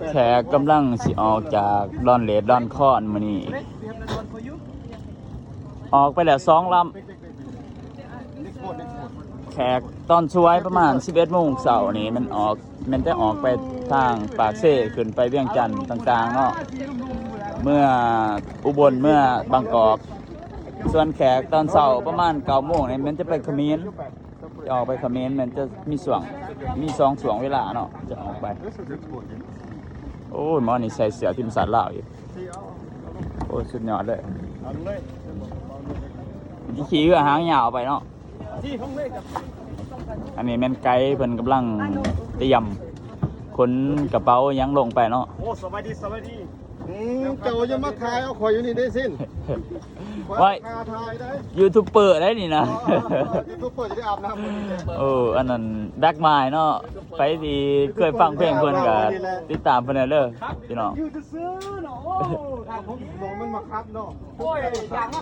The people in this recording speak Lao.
ແຂກກຳລັງຊິອອກຈາກດອນເລດດອນຄອນມື້ນີ້ ອອກໄປແລ້ວສອງລຳ. ແຂກຕອນສວຍປະມານສິບເອັດໂມງເຊົ້ານີ້ ມັນອອກ ແມ່ນແຕ່ອອກໄປທາງປາກເຊ ຂຶ້ນໄປວຽງຈັນຕ່າງໆເນາະ ເມືອອຸບົນ ເມືອບາງກອກ. ສ່ວນແຂກຕອນເຊົ້າປະມານເກົ້າໂມງນີ້ ແມ່ນຈະໄປຂະເໝນ ຈະອອກໄປຂະເໝນ ແມ່ນຈະມີຊ່ວງ ມີສອງຊ່ວງເວລາເນາະ ຈະອອກໄປ. ໂອ້ຍ ໝໍນີ້ໃສ່ເສື້ອທີມຊາດລາວອີກ. ໂອ້ຍ ສຸດຍອດເລີຍ ທີ່ຂີ່ເຮືອຫາງຍາວໄປເນາະ. ອັນນີ້ແມ່ນໄກເພິ່ນກຳລັງຕຽມຂົນກະເປົາຫຍັງລົງໄປເນາະ. ໂອ້ ສະບາຍດີ ສະບາຍດີ. ອືມ ເຈົ້າຢ່າມາຖ່າຍເອົາຂ້ອຍຢູ່ນີ້ເດ້ຊິນ. ໄວ້ ຂ້າຖ່າຍໄດ້ ຢູທູບເບີໄດ໋ນີ້ນະ. ອໍ ຢູທູບເບີຈະໄດ້ອາບນ້ຳມື້ນີ້ເດ້. ໂອ້ ອັນນັ້ນ Black Mind ເນາະ ໃຜທີ່ເຄີຍຟັງເພງເພິ່ນກະຕິດຕາມເພິ່ນໄດ້ເດີພີ່ນ້ອງ. ຢູ່ຊື່ໆເນາະ. ໂອ້ ຖ້າຜົມ ມັນມາຂັບເນາະ. ໂອ້ຍ ຢາກມາ